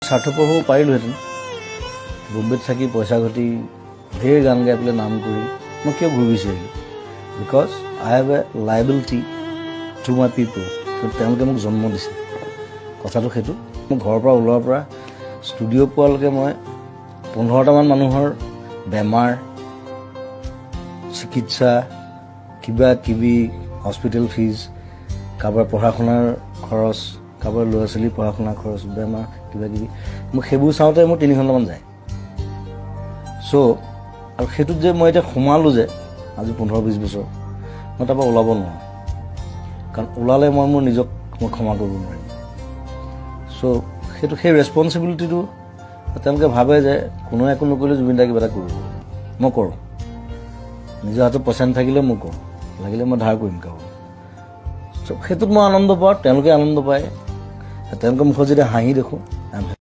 স্বাৰ্থপৰ হ'ব পাৰিলোহেঁতেন, বোম্বেত থাকি পইচা ঘটি ঢেৰ গান গাই পেলাই নাম কৰি মই কিয় ঘূৰি বিচাৰিলোঁ? Because I have a liability to my people. তেওঁলোকে মোক জন্ম দিছে। কথাটো সেইটো। মোৰ ঘৰৰ পৰা ওলোৱাৰ পৰা ষ্টুডিঅ' পোৱালৈকে মই 15টামান মানুহৰ বেমাৰ, চিকিৎসা, কিবা কিবি, হস্পিটেল ফিজ, কাৰোবাৰ পঢ়া শুনাৰ খৰচ, কাৰোবাৰ ল'ৰা ছোৱালীৰ পঢ়া শুনাৰ খৰচ, বেমাৰ, কিবা কিবি, মোক সেইবোৰ চাওঁতে মোৰ 3 ঘণ্টামান যায়। চ' আৰু সেইটোত যে মই এতিয়া সোমালোঁ যে আজি 15-20 বছৰ, মই তাৰপৰা ওলাব নোৱাৰোঁ। কাৰণ ওলালে মই মোৰ নিজক মই ক্ষমা কৰিব নোৱাৰিম। চ' সেইটো সেই ৰেচপনচিবিলিটিটো তেওঁলোকে ভাবে যে কোনোৱে একো নকৰিলে জুবিন দাই কিবা এটা কৰিব। মই কৰোঁ, নিজৰ হাতত পইচা নাথাকিলেও মই কৰোঁ, লাগিলে মই ধাৰ কৰিম কাৰোবাৰ। চ' সেইটোত মই আনন্দ পাওঁ, তেওঁলোকে আনন্দ পায়। তেওঁলোকৰ মুখত যেতিয়া হাঁহি দেখোঁ,